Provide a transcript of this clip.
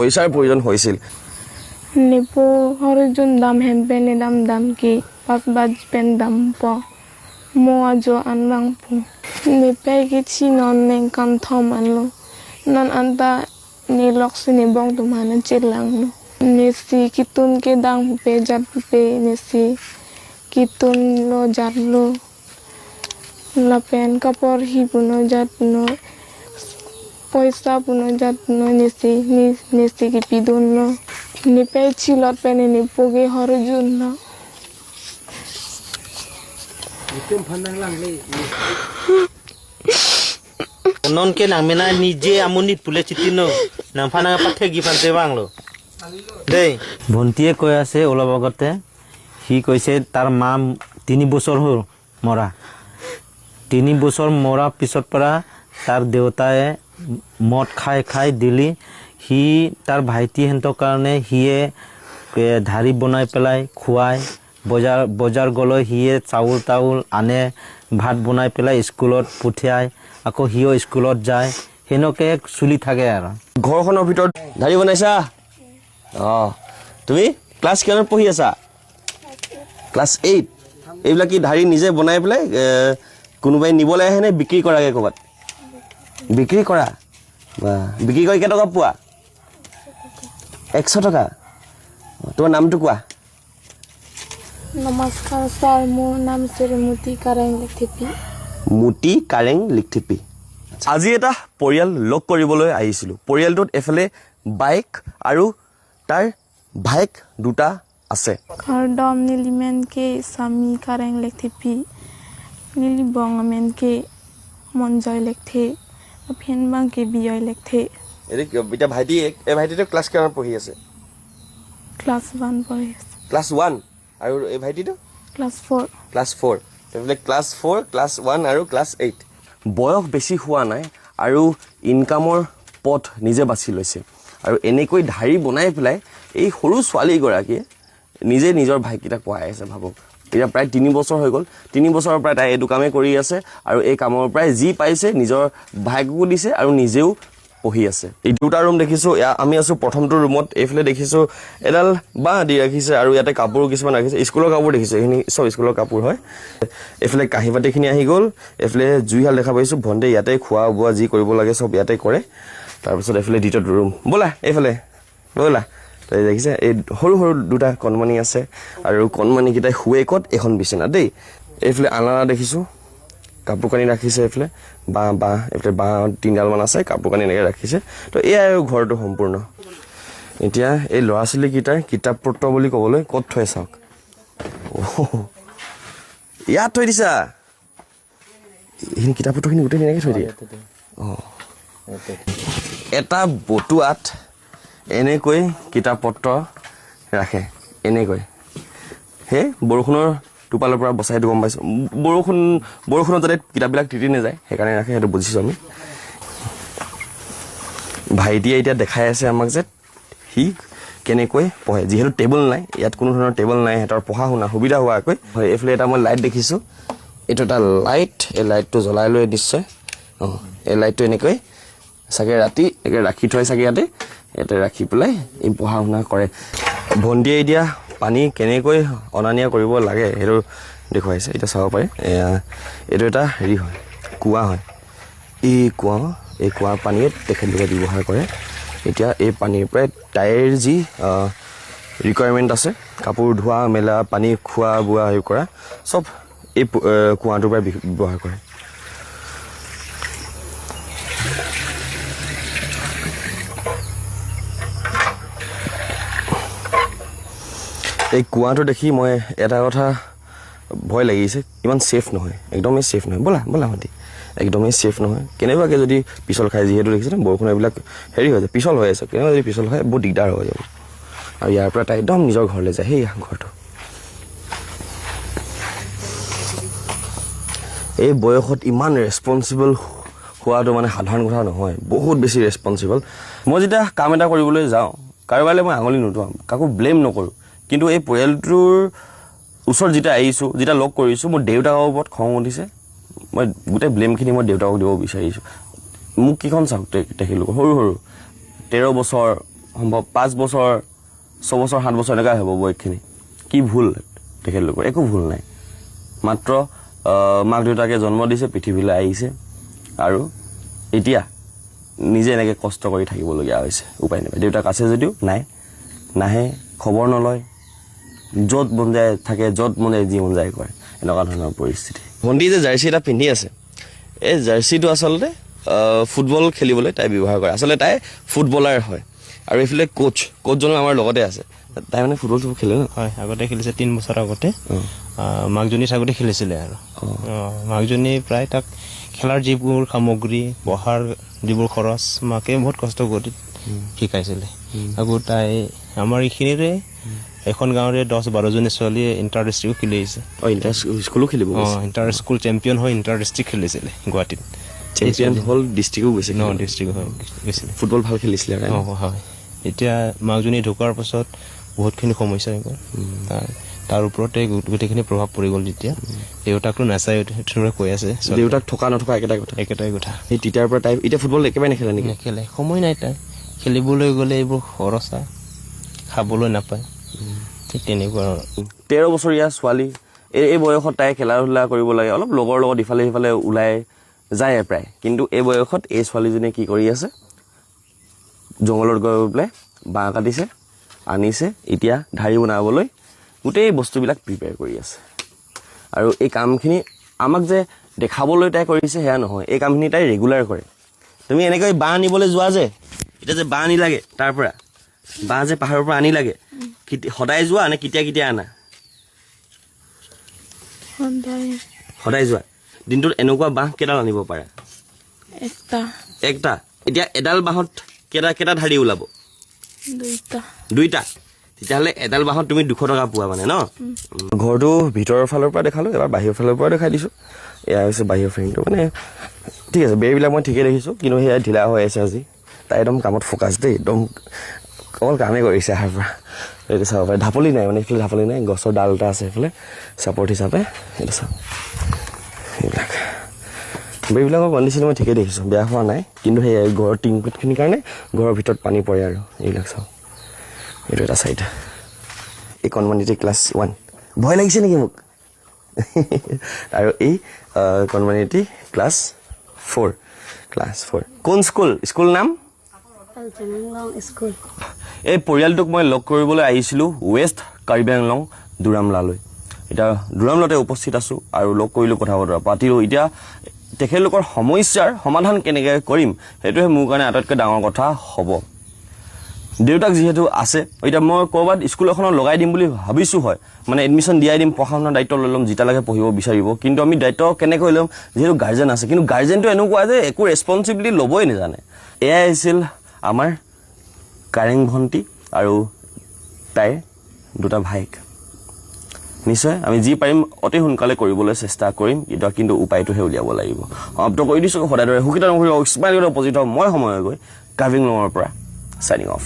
পইচাৰ প্ৰয়োজন হৈছিল। Nipo horjun dam hempe ni dam dam ki pas baj pen dam po mo ajo an bang pu ni pe ki chi non neng kan thom an lo non anta ni lok si ni bong tu mana chilang lo ni si kitun ke dang pe jat pe ni si kitun lo jat lo la pen kapor hi puno jat no পইচা পুনো jat no nisi ni nisi ki pidun no ni pe chilot pe ni ni poge horjun no। Non ke nang mena নিজে আমনি পুলে চিতিনো নাং ফানাং পাথে গি ফানতে bungalow দেই। ভণ্টিয়ে কৈ আছে অলপ আগতে, সি কৈছে তাৰ মা 3 বছৰ হ'ল মৰা। 3 বছৰ মৰাৰ পিছত পৰা তাৰ দেউতাই মদ খাই খাই দিলি সি তাৰ ভাইটিহঁতৰ কাৰণে সিয়ে ঢাৰি বনাই পেলাই খুৱাই, বজাৰ গ'লে সিয়ে চাউল তাউল আনে, ভাত বনাই পেলাই স্কুলত পঠিয়াই, আকৌ সিও স্কুলত যায়, সেনেকৈ চলি থাকে আৰু। ঘৰখনৰ ভিতৰত ঢাৰি বনাইছা? অঁ, তুমি ক্লাছ কিমানত পঢ়ি আছা? ক্লাছ 8। এইবিলাক কি ঢাৰি নিজে বনাই পেলাই কোনোবাই নিবলৈ আহে নে বিক্ৰী কৰাগৈ ক'ৰবাত? বিক্ৰী কৰা? বা বিক্ৰী কৰি কেইটকা পোৱা? 100 টকা। তোমাৰ নামটো কোৱা। নমস্কাৰ ছাৰ, মোৰ নাম শ্ৰীমতী কাৰেং লেথেপি। মুতি কাৰেং লিকথিপি। আজি এটা পৰিয়াল লগ কৰিবলৈ আহিছিলোঁ। পৰিয়ালটোত এফালে বাইক আৰু তাৰ ভায়েক দুটা আছে। Kardom nilimen ke sami kareng lekthipi nili bong amen ke monjoy lekthe phen bang ke biyoy lekthe। এতিয়া ভাইটি, এই ভাইটিটো ক্লাছ কিমানত পঢ়ি আছে? ক্লাছ 1 পঢ়ি আছে। ক্লাছ 1। আৰু এই ভাইটিটো? ক্লাছ 4। ক্লাছ 4। এইফালে ক্লাছ 4, ক্লাছ 1 আৰু ক্লাছ 8। বয়স বেছি হোৱা নাই আৰু ইনকামৰ পথ নিজে বাছি লৈছে আৰু এনেকৈ ঢাৰি বনাই পেলাই এই সৰু ছোৱালীগৰাকীয়ে নিজে নিজৰ ভাইকেইটাক পঢ়াই আছে। ভাবক, এতিয়া প্ৰায় 3 বছৰ হৈ গ'ল। 3 বছৰৰ পৰা তাই এইটো কামেই কৰি আছে আৰু এই কামৰ পৰাই যি পাইছে নিজৰ ভাইককো দিছে আৰু নিজেও পঢ়ি আছে। এই দুটা ৰুম দেখিছোঁ। আমি আছোঁ প্ৰথমটো ৰুমত। এইফালে দেখিছোঁ এডাল বাঁহ দি ৰাখিছে আৰু ইয়াতে কাপোৰ কিছুমান ৰাখিছে। স্কুলৰ কাপোৰ দেখিছোঁ, এইখিনি চব স্কুলৰ কাপোৰ হয়। এইফালে কাঁহী বাতিখিনি আহি গ'ল। এইফালে জুইশাল দেখা পাইছোঁ। ভণ্টিয়ে ইয়াতে খোৱা বোৱা যি কৰিব লাগে চব ইয়াতে কৰে। তাৰপিছত এইফালে দ্বিতীয়টো ৰুম। ব'লা এইফালে ব'লা। এই দেখিছে, এই সৰু সৰু দুটা কণমানি আছে আৰু কণমানিকেইটাই শুৱে ক'ত? এইখন বিচনাত দেই। এইফালে আলনা দেখিছোঁ, কাপোৰ কানি ৰাখিছে। এইফালে বাঁহ, এইফালে বাঁহ তিনিডালমান আছে, কাপোৰ কানি এনেকৈ ৰাখিছে। তো এয়াই আৰু ঘৰটো সম্পূৰ্ণ। এতিয়া এই ল'ৰা ছোৱালীকেইটাৰ কিতাপ পত্ৰ বুলি ক'বলৈ ক'ত থৈ চাওক। অ', ইয়াত থৈ দিছা। এইখিনি কিতাপ পত্ৰখিনি গোটেই এনেকৈ থৈ দিয়ে। অঁ, এটা বটুৱাত এনেকৈ কিতাপ পত্ৰ ৰাখে এনেকৈ। সেই বৰষুণৰ টোপালৰ পৰা বচাই, সেইটো গম পাইছোঁ। বৰষুণত যাতে কিতাপবিলাক তিতি নাযায় সেইকাৰণে ৰাখে, সেইটো বুজিছোঁ আমি। ভাইটিয়ে এতিয়া দেখাই আছে আমাক যে সি কেনেকৈ পঢ়ে। যিহেতু টেবুল নাই ইয়াত, কোনো ধৰণৰ টেবুল নাই, সিহঁতৰ পঢ়া শুনা সুবিধা হোৱাকৈ হয়। এইফালে এটা মই লাইট দেখিছোঁ। এইটো এটা লাইট। এই লাইটটো জ্বলাই লৈ নিশ্চয়, অঁ, এই লাইটটো এনেকৈ চাগে ৰাতি এনেকৈ ৰাখি থয় চাগে ইয়াতে। ইয়াতে ৰাখি পেলাই এই পঢ়া শুনা কৰে। ভণ্টিয়ে এতিয়া পানী কেনেকৈ অনা নিয়া কৰিব লাগে সেইটো দেখুৱাইছে। এতিয়া চাব পাৰে, এয়া এইটো এটা হেৰি হয়, কুঁৱা হয়। এই কুঁৱাৰ পানীয়ে তেখেতলোকে ব্যৱহাৰ কৰে। এতিয়া এই পানীৰ পৰাই তাইৰ যি ৰিকুৱাৰমেণ্ট আছে, কাপোৰ ধোৱা মেলা, পানী খোৱা বোৱা হেৰি কৰা, চব এই কুঁৱাটোৰ পৰাই ব্যৱহাৰ কৰে। এই কুঁৱাটো দেখি মই এটা কথা ভয় লাগিছে, ইমান ছেফ নহয়, একদমেই ছেফ নহয়। ব'লা ব'লা ভণ্টি, একদমেই ছেফ নহয়। কেনেবাকৈ যদি পিছল খায়, যিহেতু দেখিছে বৰষুণ এইবিলাক হেৰি হৈ যায়, পিছল হৈ আছে, কেনেবা যদি পিছল খায় বহুত দিগদাৰ হৈ যাব। আৰু ইয়াৰ পৰা তাই একদম নিজৰ ঘৰলৈ যায়। সেই ঘৰটো এই বয়সত ইমান ৰেচপনচিবল হোৱাটো মানে সাধাৰণ কথা নহয়, বহুত বেছি ৰেচপনচিবল। মই যেতিয়া কাম এটা কৰিবলৈ যাওঁ, কাৰোবালৈ মই আঙুলি নুটোৱাওঁ, কাকো ব্লেম নকৰোঁ, কিন্তু এই পৰিয়ালটোৰ ওচৰত যেতিয়া আহিছোঁ, যেতিয়া লগ কৰিছোঁ, মোৰ দেউতাকৰ ওপৰত খং উঠিছে। মই গোটেই ব্লেমখিনি মই দেউতাকক দিব বিচাৰিছোঁ। মোক কেইখন চাওক, তেখেতলোকৰ সৰু সৰু 13 বছৰ, সম্ভৱ 5 বছৰ, 6 বছৰ, 7 বছৰ এনেকুৱাই হ'ব বয়সখিনি। কি ভুল তেখেতলোকৰ? একো ভুল নাই। মাত্ৰ মাক দেউতাকে জন্ম দিছে, পৃথিৱীলৈ আহিছে আৰু এতিয়া নিজে এনেকৈ কষ্ট কৰি থাকিবলগীয়া হৈছে, উপায় নাপায়। দেউতাক আছে যদিও নাই, নাহে, খবৰ নলয়, য'ত মন যায় থাকে, য'ত মন যায় যি মন যায় কৰে, এনেকুৱা ধৰণৰ পৰিস্থিতি। ভণ্টি যে জাৰ্চি এটা পিন্ধি আছে, এই জাৰ্চিটো আচলতে ফুটবল খেলিবলৈ তাই ব্যৱহাৰ কৰে। আচলতে তাই ফুটবলাৰ হয়। আৰু এইফালে কোচজনো আমাৰ লগতে আছে। তাই মানে ফুটবল চুটবল খেলে ন? হয়, আগতে খেলিছে, 3 বছৰ আগতে। মাকজনী থাকোঁতে খেলিছিলে আৰু মাকজনী প্ৰায় তাক খেলাৰ যিবোৰ সামগ্ৰী, পঢ়াৰ যিবোৰ খৰচ, মাকে বহুত কষ্ট কৰি শিকাইছিলে। আকৌ তাই আমাৰ এইখিনিৰে এখন গাঁৱৰে 10-12জনী ছোৱালীয়ে ইণ্টাৰ ডিষ্ট্ৰিক্টো খেলি আহিছে। অঁ, ইণ্টাৰ স্কুলো খেলিব? অঁ, ইণ্টাৰ স্কুল চেম্পিয়ন হৈ ইণ্টাৰ ডিষ্ট্ৰিক্ট খেলিছিলে গুৱাহাটীত। চেম্পিয়ন হ'ল, ডিষ্ট্ৰিক্টো গৈছে? ন, ডিষ্ট্ৰিক্ট হৈ গৈছিলে। ফুটবল ভাল খেলিছিলে তাই? অঁ, হয়। এতিয়া মাকজনী ঢুকোৱাৰ পাছত বহুতখিনি সমস্যা হৈ গ'ল। তাৰ ওপৰতে গোটেইখিনি প্ৰভাৱ পৰি গ'ল। যেতিয়া দেউতাকটো নাচায়, সেইটোৰে কৈ আছে ছোৱালী। দেউতাক থকা নথকা একেটা কথা। একেটাই কথা। সেই তেতিয়াৰ পৰা তাই এতিয়া ফুটবল একেবাৰে নেখেলে নেকি? নেখেলে, সময় নাই। তাই খেলিবলৈ গ'লে এইবোৰ খৰচা, খাবলৈ নাপায়, ঠিক তেনেকুৱা আৰু। 13 বছৰীয়া ছোৱালী, এই বয়সত তাই খেলা ধূলা কৰিব লাগে, অলপ লগৰ লগত ইফালে সিফালে ওলাই যায় প্ৰায়। কিন্তু এই বয়সত এই ছোৱালীজনীয়ে কি কৰি আছে? জংঘলত গৈ পেলাই বাঁহ কাটিছে, আনিছে, এতিয়া ঢাৰি বনাবলৈ গোটেই বস্তুবিলাক প্ৰিপেয়াৰ কৰি আছে। আৰু এই কামখিনি আমাক যে দেখাবলৈ তাই কৰিছে সেয়া নহয়, এই কামখিনি তাই ৰেগুলাৰ কৰে। তুমি এনেকৈ বাঁহ আনিবলৈ যোৱা যে, এতিয়া যে বাঁহ আনিলাগে, তাৰ পৰা বাঁহ যে পাহাৰৰ পৰা আনিলাগে, সদায় যোৱা নে কেতিয়া কেতিয়া আনা? সদায়। সদায় যোৱা। দিনটোত এনেকুৱা বাঁহ কেইডাল আনিব পাৰে? একটা। একটা। এতিয়া এডাল বাঁহত কেইটা কেইটা ঢাৰি ওলাব? দুইটা। দুইটা। তেতিয়াহ'লে এডাল বাঁহত তুমি 200 টকা পোৱা মানে ন? ঘৰটো ভিতৰৰ ফালৰ পৰা দেখালোঁ, এবাৰ বাহিৰৰ ফালৰ পৰা দেখাই দিছোঁ। এয়া হৈছে বাহিৰৰ ফ্ৰেমটো। মানে ঠিক আছে, বেৰবিলাক মই ঠিকেই দেখিছোঁ, কিন্তু সেয়া ঢিলা হৈ আছে আজি। তাই একদম কামত ফ'কাছ দেই, একদম অকল কামেই কৰিছে অহাৰ পৰা। এইটো চাব পাৰে, ঢাপলি নাই, মানে এইফালে ঢাপলি নাই, গছৰ ডাল এটা আছে এইফালে ছাপৰ্ট হিচাপে। এইটো চাওক, এইবিলাক বেৰবিলাকৰ কণ্ডিশ্যন মই ঠিকেই দেখিছোঁ, বেয়া হোৱা নাই। কিন্তু সেই ঘৰৰ টিংখিনিৰ কাৰণে ঘৰৰ ভিতৰত পানী পৰে। আৰু এইবিলাক চাওক, এইটো এটা চাইড। এই কণমানিটি ক্লাছ 1। ভয় লাগিছে নেকি মোক? আৰু এই কণমানিটি ক্লাছ 4, ক্লাছ 4। কোন স্কুল? স্কুল নাম? স্কুল। এই পৰিয়ালটোক মই লগ কৰিবলৈ আহিছিলোঁ ৱেষ্ট কাৰ্বি আংলং দুৰামলালৈ। এতিয়া দুৰামলাতে উপস্থিত আছোঁ আৰু লগ কৰিলোঁ, কথা বতৰা পাতিলোঁ। এতিয়া তেখেতলোকৰ সমস্যাৰ সমাধান কেনেকৈ কৰিম, সেইটোহে মোৰ কাৰণে আটাইতকৈ ডাঙৰ কথা হ'ব। দেউতাক যিহেতু আছে, এতিয়া মই ক'ৰবাত স্কুল এখনত লগাই দিম বুলি ভাবিছোঁ হয়, মানে এডমিশ্যন দিয়াই দিম, পঢ়া শুনাৰ দায়িত্ব লৈ ল'ম যেতিয়ালৈকে পঢ়িব বিচাৰিব। কিন্তু আমি দায়িত্ব কেনেকৈ ল'ম, যিহেতু গাৰ্জেন আছে, কিন্তু গাৰ্জেনটো এনেকুৱা যে একো ৰেচপনচিবিলিটি ল'বই নাজানে। এয়াই আছিল আমাৰ কাৰেং ভণ্টি আৰু তাইৰ দুটা ভায়েক। নিশ্চয় আমি যি পাৰিম অতি সোনকালে কৰিবলৈ চেষ্টা কৰিম এতিয়া, কিন্তু উপায়টোহে উলিয়াব লাগিব। সমাপ্ত কৰি দিছোঁ। সদায় দৰে সুখী নকৰিব, স্মাইল কৰি উপস্থিত হওক। মই সময় গৈ কাৰ্বি আংলঙৰ পৰা চাইনিং অফ।